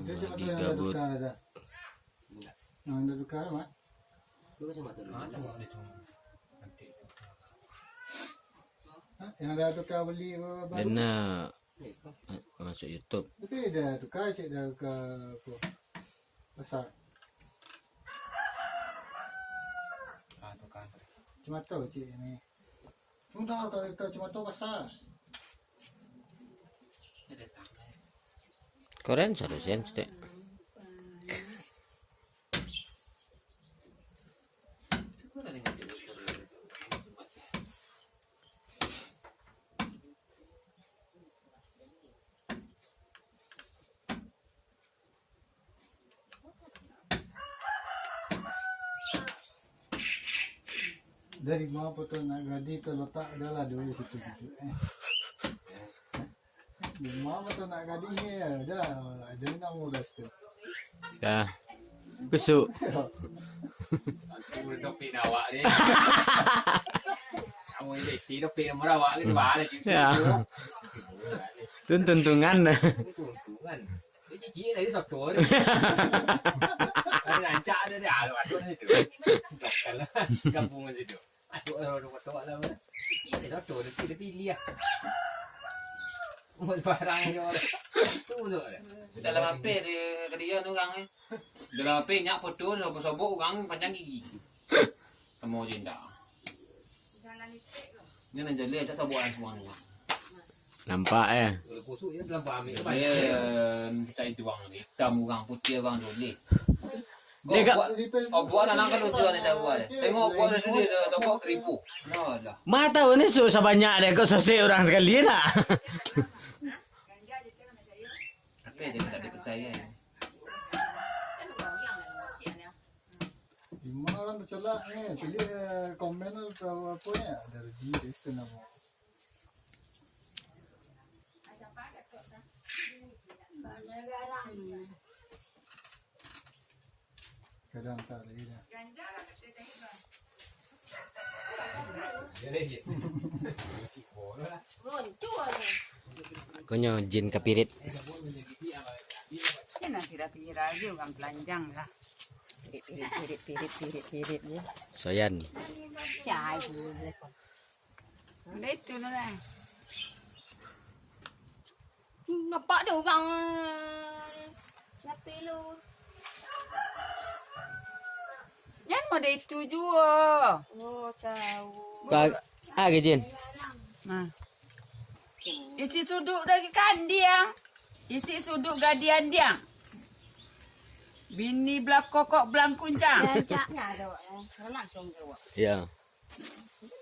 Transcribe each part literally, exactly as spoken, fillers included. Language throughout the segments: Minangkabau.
Lagi gabut. Yang dah tukar dah, Mat? Hah? Yang dah tukar beli, eh, baru? Dana, eh, masuk YouTube. Tapi dah tukar, cek dah tukar apa? Pasal. Ah, tukar. Cuma tahu cek ni. Sudah, kalau kacamata basah. Koren sado sen, stek. Dari ma foto nak gadih terletak adalah dulu situ gitu. Eh. Di ma foto nak gadih ni, ya, dah, ada nama udah situ. Dah. Kusuk. Kamu topi awak ni. Kamu ini topi nomor awak ni, balik. Ya. Tuntungan. Tuntungan. Dia cicik tadi soto tu. Ada rancak ada dia. Ah, masuk dia tu. Doktor lah. Kampung situ. Masuk lah, orang kotak lah. Cicik tadi soto dia, dia pilih lah. Umur barang je orang. Tu masuk dia. Dalam apa dia, dia orang ni? Dalam apa nyak foto, sobok-sobok orang panjang gigi. Samo je indak. Nyo nan jaleh, tak sabuan semua ni. Nampak, eh? Kalau kusuk, dia nampak ambil. Dia, eh, kita itu bang, hitam orang, putih orang, jaleh. Dia kok buat, oh, buat anak kalau tuan dia tahu, eh. Tengok buat dia sudah, dia sabuan keribu. Alah. Ma tahu ni, su sabanyak dia, kok sosek orang sekali nak? Apa dia tak dipercaya, eh? Limo orang bacelak ni, tulis, eh, komen atau apa ni, ada rugi, dia suka nama. Kadang tak lagi dah. Konyo jin kapirit. Kan lah, tidak kira aja orang telanjang lah. Pirit, pirit, pirit, pirit, pirit, pirit je. Soyan. Cai je. Udah itu no lah. Nampak ada orang. Siapa lu? Jan model itu juo. Oh, jauh. Ba-, ah, Gejin. Nah. Isi suduk dari kandiang. Isi suduk gadih andiang. Bini belakokok belangkuncang. Rancaknya tu, eh. Langsung ke awak. Ya.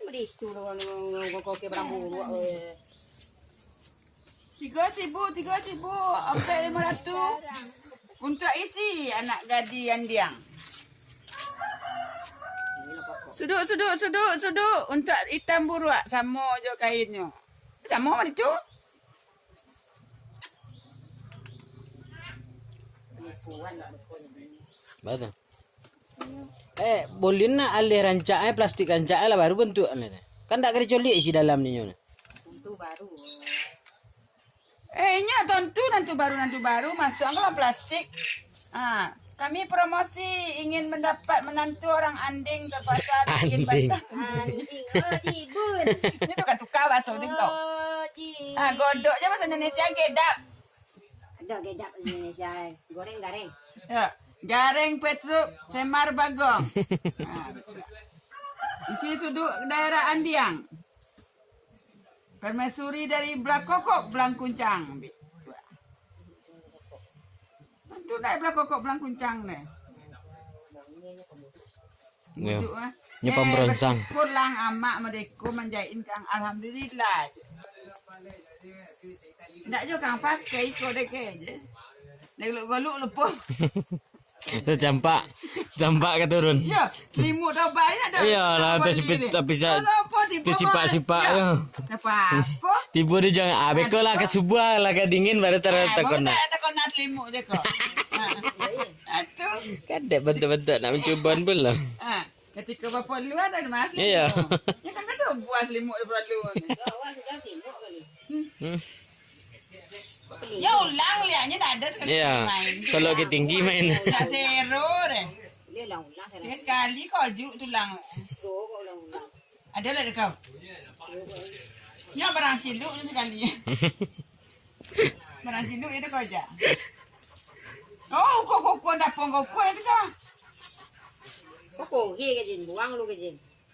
Beritu tu, kokok ke berambut, eh. Tigo sibu, tigo sibu, ampek limo ratuih. Untuak isi anak gadih andiang. Suduk, suduk, suduk, suduk. Untuak itam buruak, samo jo kainnyo. Samo mah itu. Batua. Eh, boleh nak alih rancak, eh, plastik rancak, eh, lah baru bentuk, eh. Kan dak ka dicoliak isi dalam ninyo. Tentu baru. Eh, inyo tantu nantu baru, nantu baru, masuk dalam plastik. Ah, kami promosi ingin mendapat menantu orang Anding terpaksa bikin Anding. Batang. Anding, oh, Cibun. Ini tukar-tukar bahasa tu kau. Oh, Cibun. Ah, godok je bahasa Indonesia, gedap. Ada gedap bahasa Indonesia, eh. Goreng gareng. Ya, gareng Petruk Semar Bagong. Ah, isi suduk daerah Andiang. Permaisuri dari Belakokok Belangkuncang. Bantu dai Belakokok Belangkuncang dai. Yo. Buduk, eh. Nyo pamberongsang. Eh, bersyukurlah amak madeko manjaitin kang. Alhamdulillah. Ndak jo kang pakai iko dek je. Dek goluk-goluk lepoh. Tacampak, campak ka turun. Yo, selimut tu abah ni nak dah. Iyo lah, tapi sa-, tapi sipak-sipak tu. Apa? Tibo di jangan, ah, beko lah ka subuah lah ka dingin, baru tar-, ah, takonak. Takonak selimut je kau. Ha. Atu. Kan dek bentuk-bentuk nak mencuba pun lah. Ha. Ketika bapak lu ada mas. Iyo. Ya kan ka subuah selimut dia perlu. Hmm. Ya ulang liaknya tak ada sekali. Iya. Main. Solo ke tinggi main. Tak sero deh. Dia ulang-ulang. Sekali-sekali kau juk tulang. Ado lah dek kau. Nyo barang ciluk ni sekali. Barang ciluk itu kau aja. Oh, kau kau kau dapong kau kau yang bisa. Kau koge ke, Jin? Buang lu ke, Jin?